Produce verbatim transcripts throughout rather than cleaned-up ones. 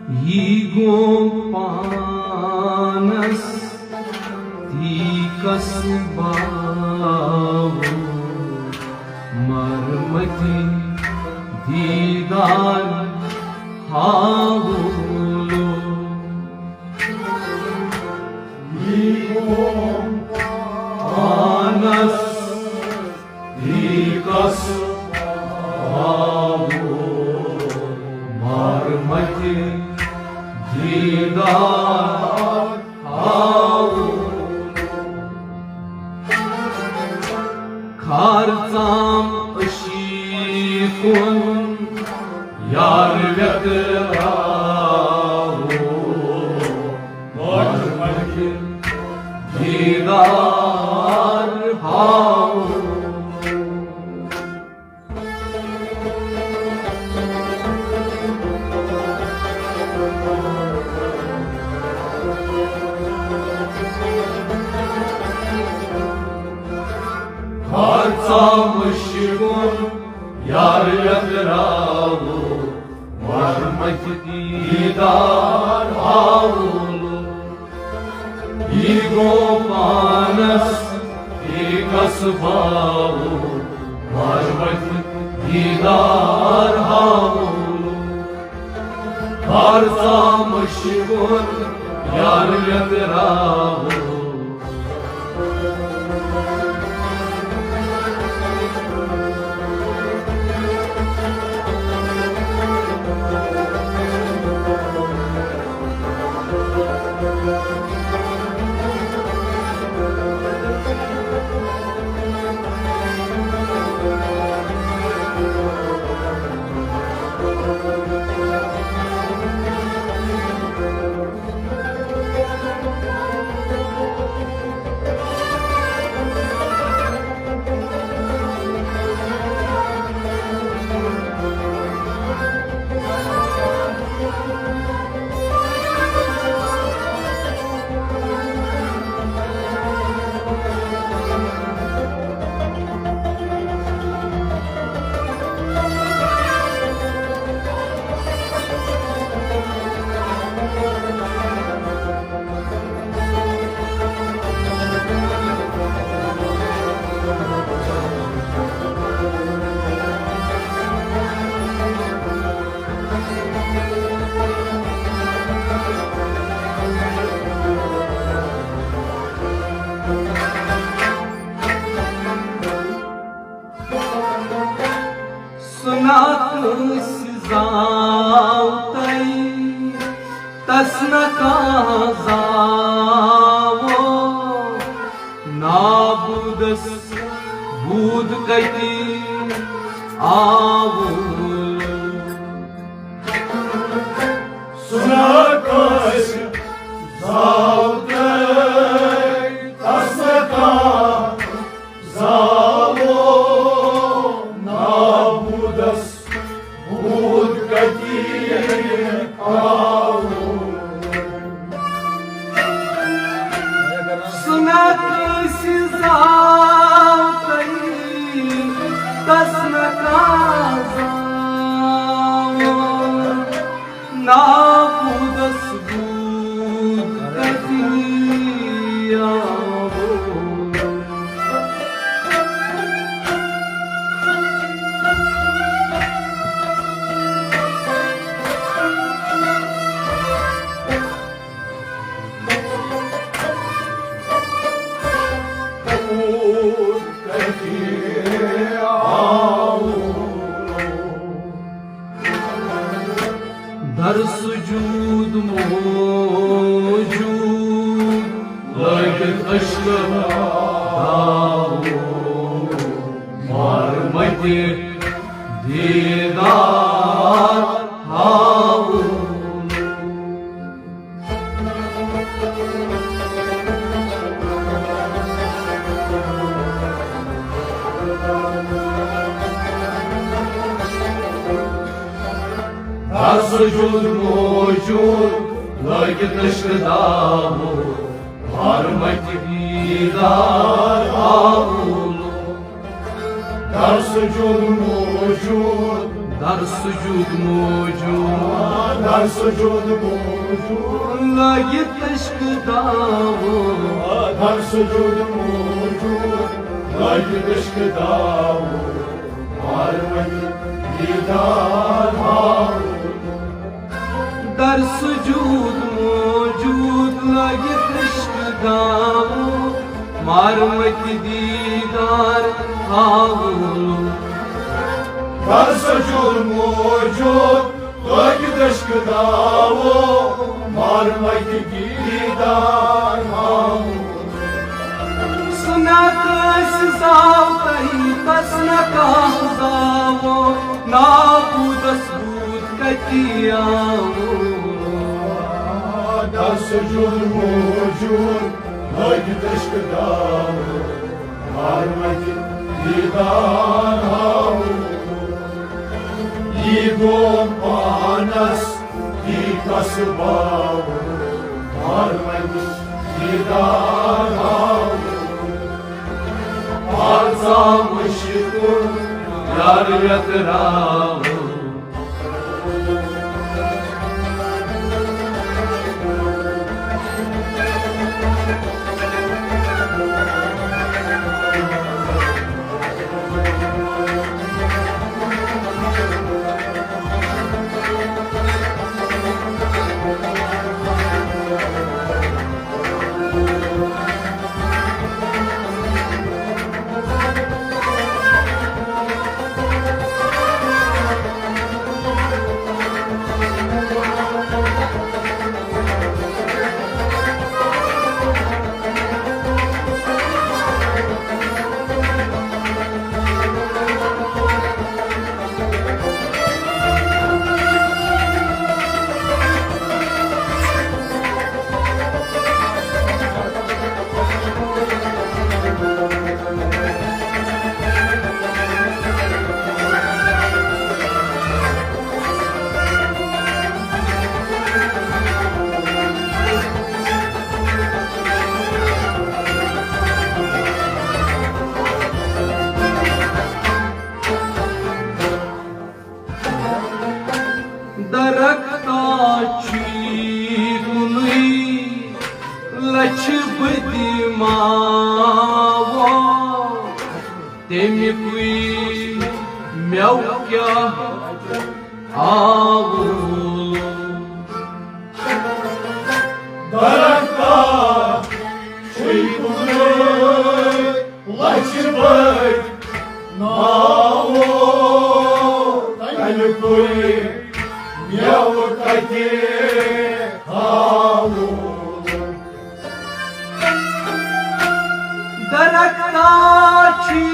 یی گوٚو پانس تی کس باوُل، مرمتی دیدار ہاوُل۔ یی گوٚو پانس تی کس باوُل، مرمتی دیدار ہاوُل۔ کھارژام عشیقُن یار ویتراوُل، مرمتی دیدار ہاوُل۔ کھارژام عشیقُن یار ویتراوُل، مرمتی دیدار ہاوُل۔ یی گوٚو پانس تی کس باوُل، مرمتی دیدار ہاوُل۔ کھارژام عشیقُن یار ویتراوُل۔ سُہ نا کٲنٛسہِ زاو تۄہہِ، تس نہ کانٛہہ زاوو۔ نابودس بود کتہِ آوُل۔ سُہ نا کٲنٛسہِ زاو تۄہہِ، تس نہ کانٛہہ زاوو۔ نابودس بود کتہِ آوُل۔ سُہ نا کٲنٛسہِ زاو تۄہہِ، تس نہ کانٛہہ زاوو۔ نابودس بود کتہِ آوُل۔ بود کتہِ آوُل۔ در سجود موجود، لٲگِتھ عشقہٕ داوُل، مرمتی دیدار ہاوُل۔ در سجود موجود، لٲگِتھ عشقہٕ داوُل، مرمتی دیدار ہاوُل۔ در سجود موجود، در سجود موجود، در سجود موجود، لگت عشق داو۔ در سجود موجود، لگت عشق داو۔ مارمت دیدار ہاو۔ در سجود موجود لگت عشق داو، مارمت دیدار ہاو۔ در سجود موجود لگت عشق داو، مارمت دیدار ہاو۔ سنا کٲنٛسہِ زاو تۄہہِ، تس نہ کانٛہہ زاوو، نابودس بود کتی آو۔ در سجود موجود لگت عشق داو، مارمت دیدار ہاو۔ یی گوم پانس، یی کس باو، مارمت دیدار ہاو۔ آزا مشکل یار یتراو۔ درختہ چھی کُنُے لچھِ بٔدی ماوو، تَمیُکُے مٮ۪وٕ کیٛاہ آوُل۔ درختہ چھی کُنُے لچھِ بٔدی ماوو، تَمیُکُے مٮ۪وٕ کتہِ آوُل۔ درختہ چھی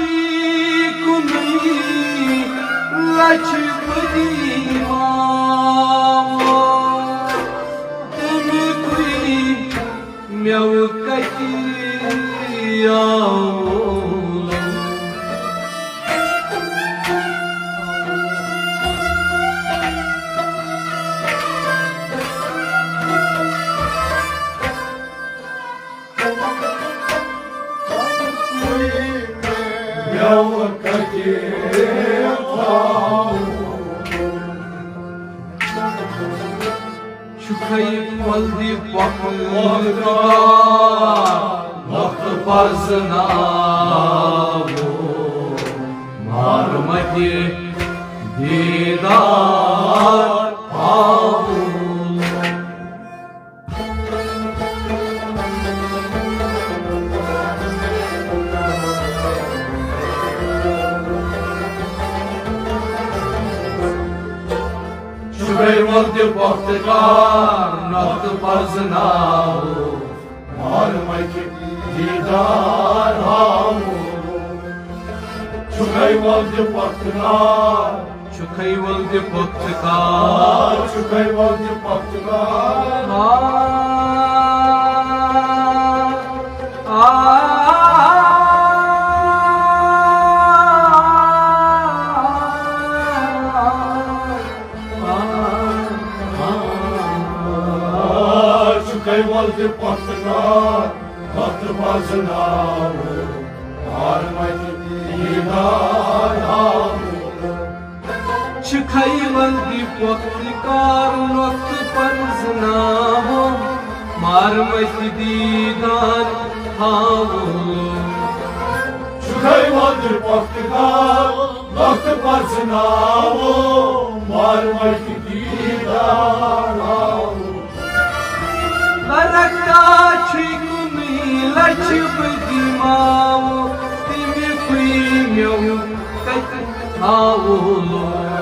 کُنُے لچھِ بٔدی ماوو، تَمیُکُے مٮ۪وٕ کتہِ آوُل۔ مٮ۪وٕ کتہِ آوُل۔ چھُکھَے وۄلدِ پۄختہٕ کار، وقت پرزناوو، مارمتہِ دیدار آوُل۔ چھُکھَے وۄلدِ پۄختہٕ کار، نۄختہٕ پرزناوو، مارمتہِ دیدار ہاوو۔ چھُکھَے وۄلدِ پۄختہٕ کار، چھُکھَے وۄلدِ پۄختہٕ کار، چھُکھَے وۄلدِ پۄختہٕ کار۔ آ، آ، آ۔ چھُکھَے وۄلدِ پۄختہٕ کار، وقت پرزناوو، مارمتہِ دیدار ہاوو۔ چھُکھے ولدِ پۄختہٕ کار نۄقطہٕ پرزناوو، مارمتہِ دیٖدار ہاوو۔ چھُکھے ولدِ پۄختہٕ کار نۄقطہٕ پرزناوو، مارمتہِ دیٖدار ہاوو۔ رکھتا چھُے کُنُے لچھِ بہٕ دِماوو، تٔمِکُے مٮ۪وٕ کتہِ ہاوو لوٚگ۔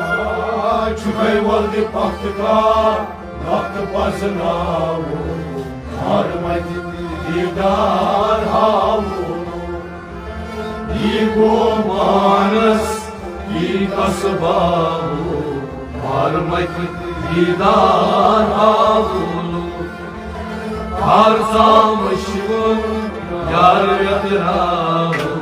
چھُکھے ولدِ پۄختہٕ کار نۄقطہٕ پرزناوو، مارمتہِ دیٖدار ہاوو۔ یہِ گوٚو مانس، یہِ کس باوو، مارمتہِ دیٖدار ہاوو۔ ہر سام شِوُن یار یتراوو۔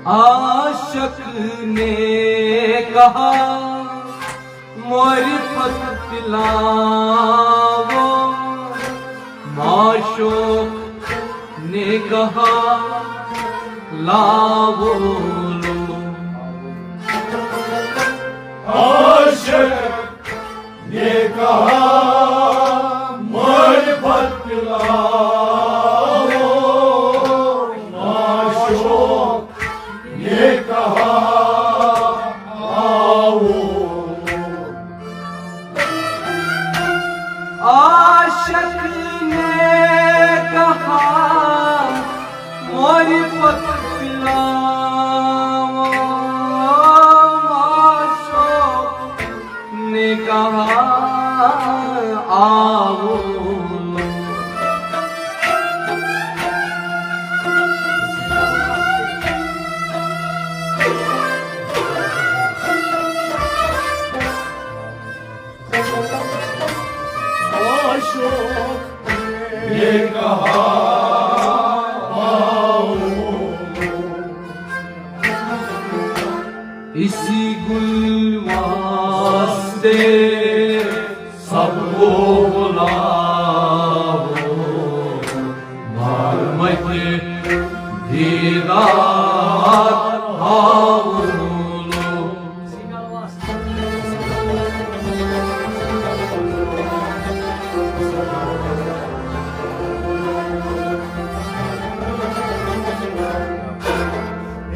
عاشق نے کہا، معرفت پلاؤ، معشوق نے کہا، لاؤ لو۔ عاشق نے کہا، معرفت پلاؤ، معشوق نے کہا، آؤ۔ عاشق نے کہا، معرفت پلاؤ، معشوق نے کہا، آؤ۔ عاشق نے کہا، آؤ۔ اسی گل واسطے سب کو بلاؤ، مارمتہِ دیٖدار ہاوو لوٚگ۔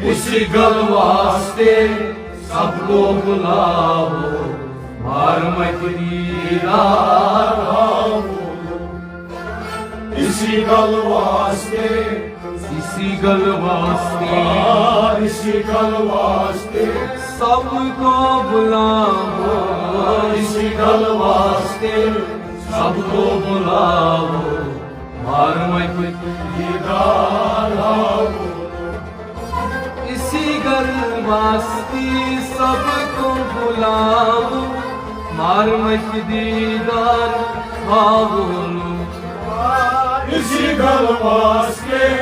اسی گل واسطے سب کو بلاؤ، مارمتہِ دیٖدار ہاوو۔ اسی گل واسطے، اسی گل واسطے، اسی گل واسطے سب کو بلاؤ۔ اسی گل واسطے سب کو بلاؤ، مارمتہِ دیٖدار ہاوو۔ اسی گل واسطے سب کو بلاؤ، مارمتہِ دیٖدار ہاوو لوٚگ۔ اسی گل واسطے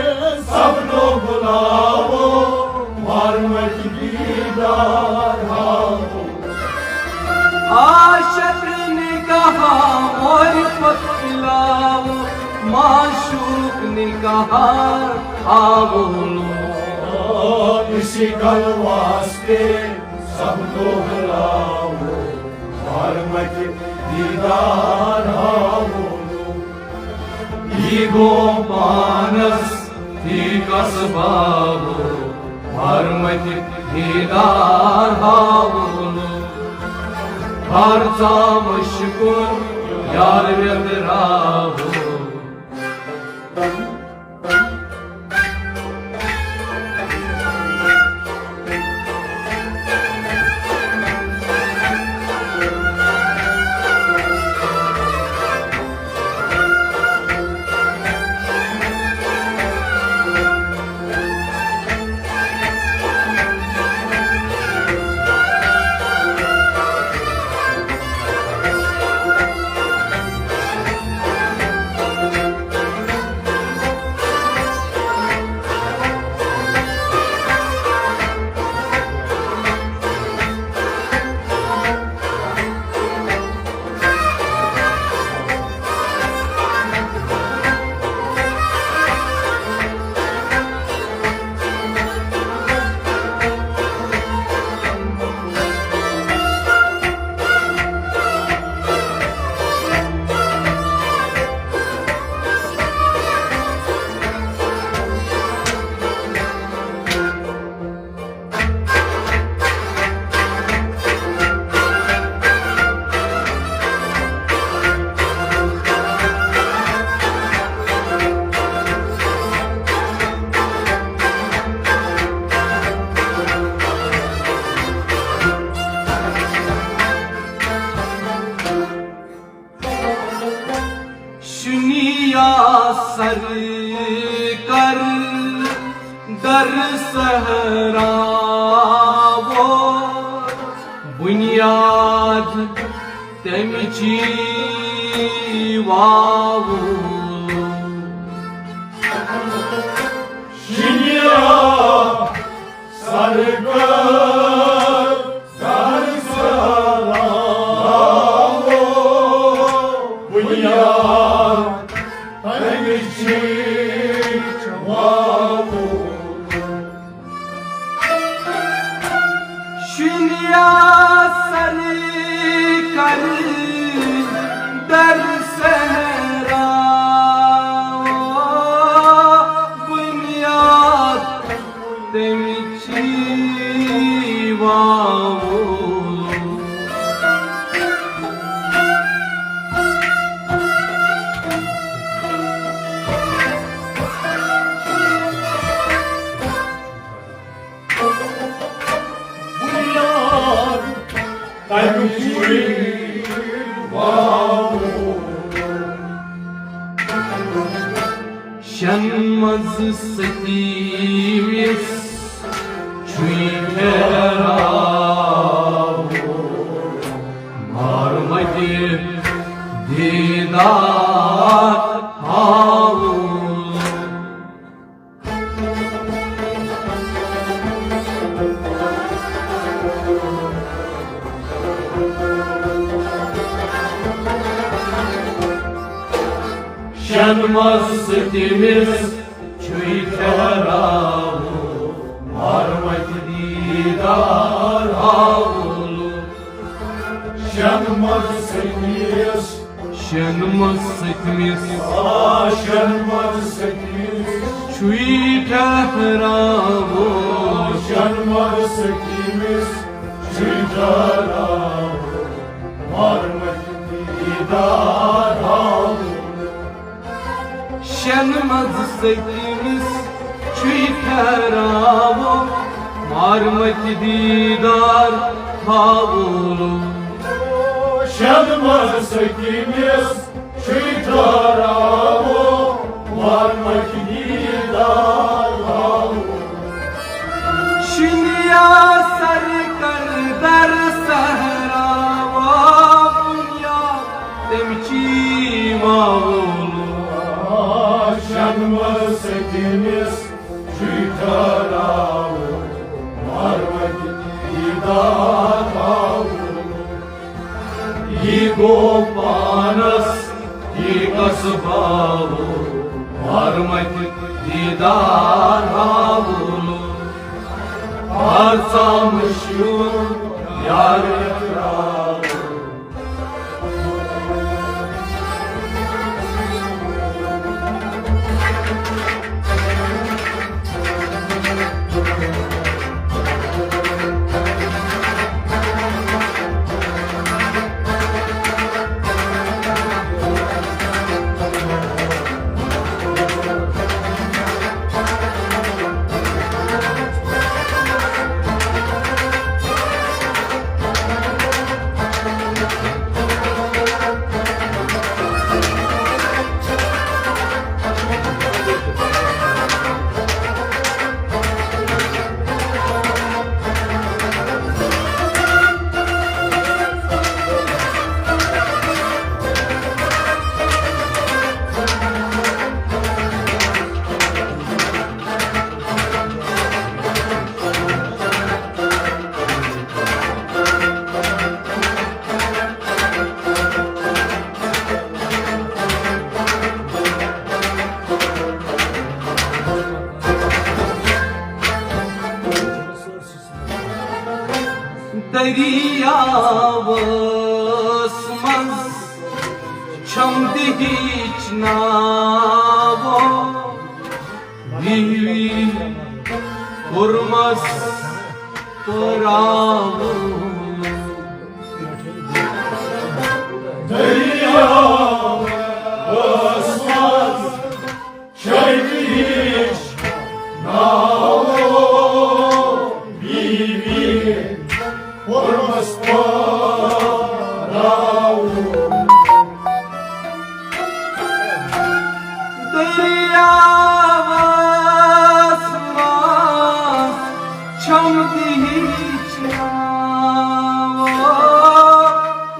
سب کو بلاؤ، مارمتہِ دیٖدار ہاوو۔ عاشق نے کہا، معرفت پلاؤ، معشوق نے کہا، آؤ لوگ۔ اسی گل واسطے سب کو بلاؤ، مارمتہِ دیٖدار ہاوو لوگ۔ یہِ گوٚو پانس، یہِ کس باوو، حرمت دیدار ہاوُن، ہر ژام شکر یار ویتراوُن۔ شنیا سر کر در صحرا و بنیاد تمچی واو۔ شنیا سر کر در صحرا و بنیاد تمچی واو۔ شنیا سر کر در صحرا بنیاد تمچی واو۔ بنیاد تمچی واو۔ شن منٛز ستیمس چھُے ٹھہراو، مارمتہِ دیدار ہاوُن۔ شن منٛز ستیمس چھُے ٹھہراو، مارمتہِ دیدار ہاوُن۔ شن منٛز ستیمس شن منٛز ستمس۔ آ، شن منٛز ستمس۔ چھُے ٹھہراو۔ شن منٛز ستمس۔ چھُے ٹھہراو۔ مارمتہِ دیدار ہاوُن۔ شن منٛز ستمس۔ چھُے ٹھہراو، مارمتہِ دیدار ہاوُن۔ شن منٛز ستمس۔ چھُے ٹھہراو، مارمتہِ دیدار ہاوُن۔ شنیا سر کر در صحرا و بنیاد تمچی واو۔ شن منٛز ستمس۔ چھُے ٹھہراو، مارمتہِ دیدار ہاوُن۔ یہِ گوٚو پانس، یہِ کس باو، مارمتہِ دیدار ہاوُن۔ ہر ژام شُر یار تراو۔ دٔریاوَس منٛز چھَم دِہِچ ناوو، وِہِوِ کوٚرمَس پراوُن۔ دٔریاوَس منٛز چھَم دِہِچ ناوو، وِہِوِ کوٚرمَس پراوُن۔ دٔریاوَس منٛز چھَم دِہِچ ناوو،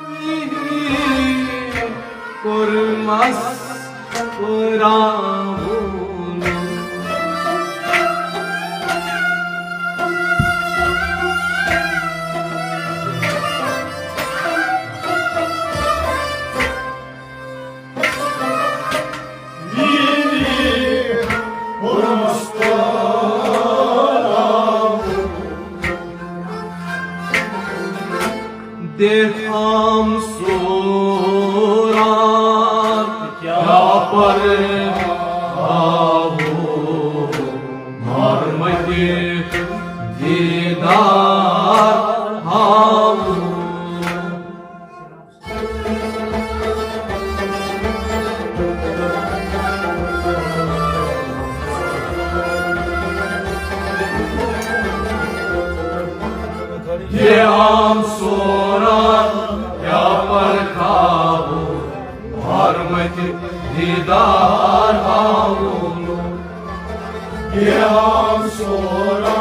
وِہِوِ کوٚرمَس پراوُن۔ دِ ہمسورا کیا پر ہاوو، مرمتِ دیدار ہاوو۔ دِ ہمسورا کیا پر کھاوو، مرمتِ دیدار ہاوو۔ دِ ہمسورا،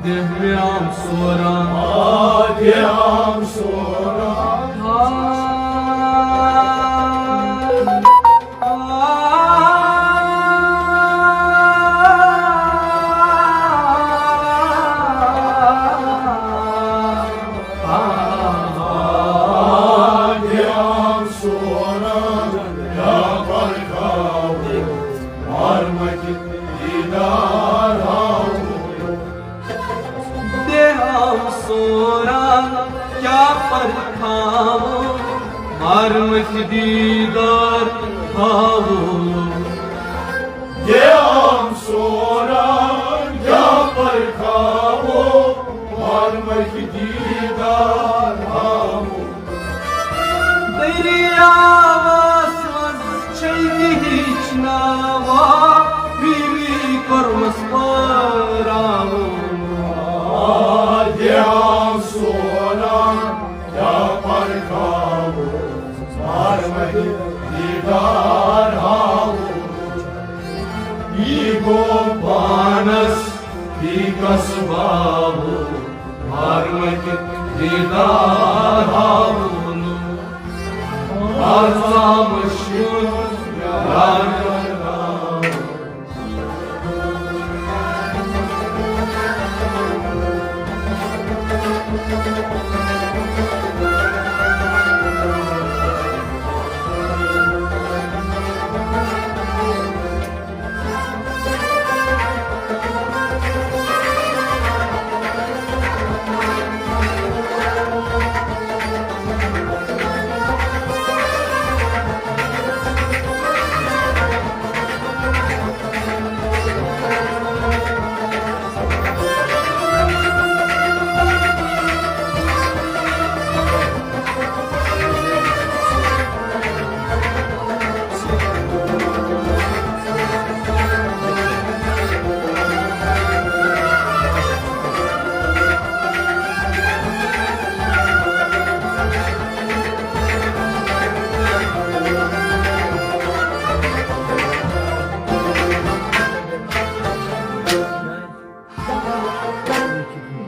دِ ہمسورا، آ، دِ ہمسورا۔ دِ ہمسورا کیا پر کھاوو، مرمتِ دیدار ہاوو۔ دِ ہمسورا کیا پر کھاوو، مرمتِ دیدار ہاوو۔ دٔریاوَس منٛز چھَے دِہِچ ناوا، وِہِوِ کوٚرمَس پٲراوُن۔ آ، دِ ہمسورا کیا پر کھاوو، مرمتِ دیدار ہاوو۔ یہِ گوٚو پانَس بیٚیہِ کَس باوُن، مرمتِ دیدار ہاوُن۔ اَرزان مُشکِل یار کرناوُن۔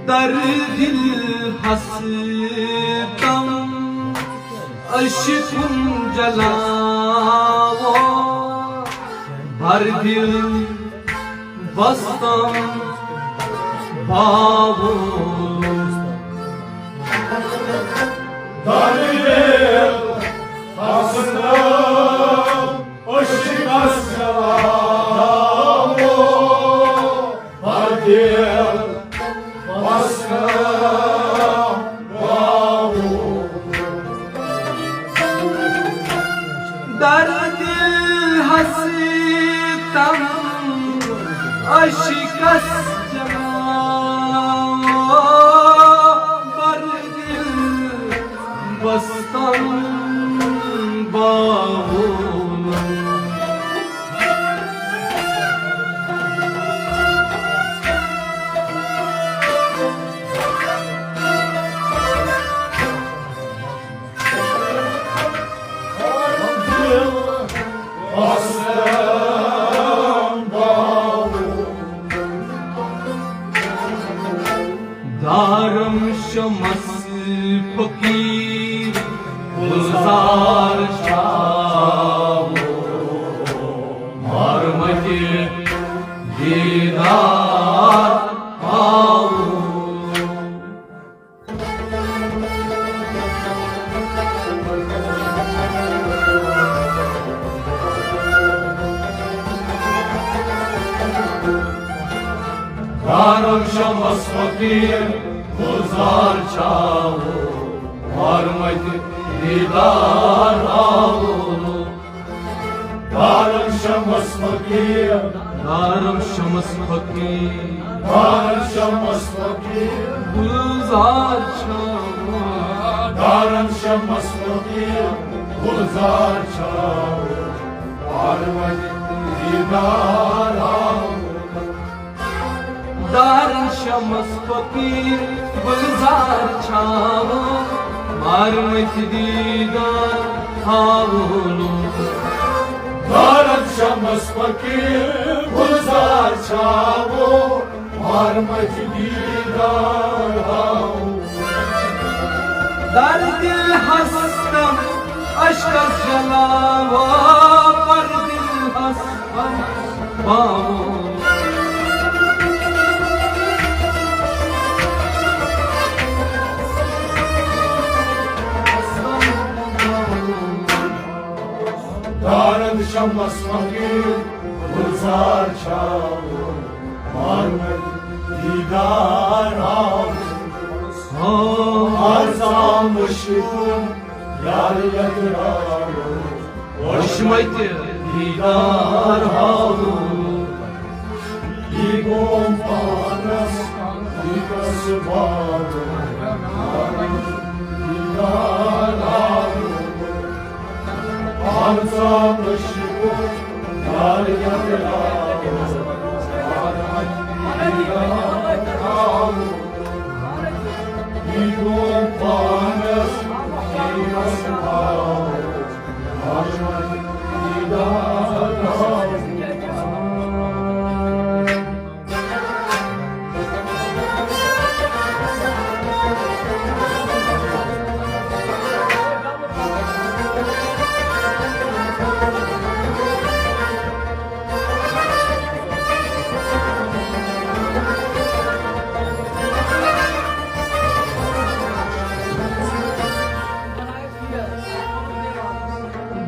در دل ہستم عشقم جلاوو، بر دل بستم باوو۔ در دل ہستم عشقم جلاوو، بر دل بستم شکست جناو بر دل بستم باہو۔ دارم شمس فقیر گلزار چھاو، مارمتہِ دیدار آو۔ دارم شمس فقیر گلزار چھاو، مارمتہِ دیدار آو۔ دارم شمس فقیر، دارم شمس فقیر، دارم شمس فقیر، گلزار چھاو۔ دارم شمس فقیر، گلزار چھاو، پروت دیدار آو۔ دارن شمس فقیر گلزار چھاو، مارمتہِ دیدار ہاوو۔ دارن شمس فقیر گلزار چھاو، مارمتہِ دیدار ہاوو۔ در دل ہستم اشکس جلاوا، پر دل ہستم باو۔ دارن شمس فقیر گلزار چھاو، مارمتہِ دیدار آو۔ ہاں۔ آزام شکر یار یقرار، وشمتہِ دیدار ہاوو۔ یہِ گوٚو پانس، یہِ کس باو، دیدار ہاوو۔ آزام شکر یار یقرار،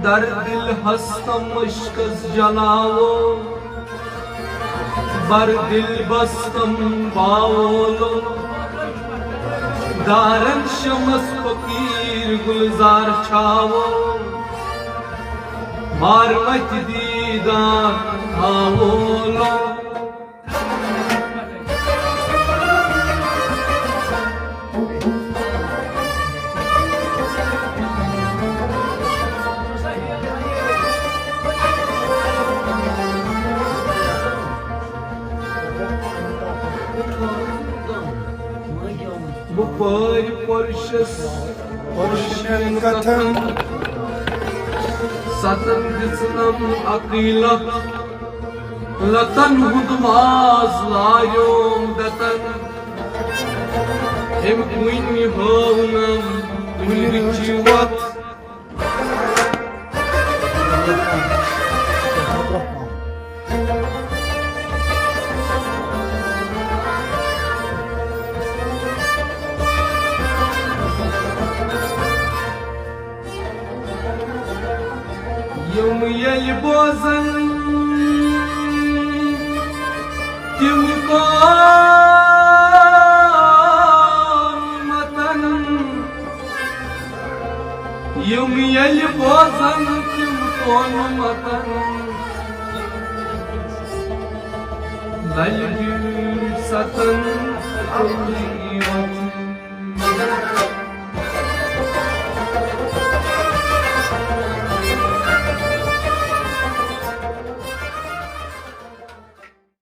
در دل ہستم اشکس جلاو، بر دل بستم باولو۔ دارن شمس فقیر گلزار چھاو، مارمتہِ دیدار ہاوو۔ بہٕ پٲرۍ پُرشس پُرشن کتھن، ستن دِژنم اکٕے لتھ، لتن ہُنٛد ماز لاریوم دتن۔ أمۍ کُنہِ ہٲونم کُنہِ رِچہِ وتھ۔ یِم ییٚلہِ بوزن تِم قومتن، یِم ییٚلہِ بوزن تِم قومتن، الگی ستن الگی وطن۔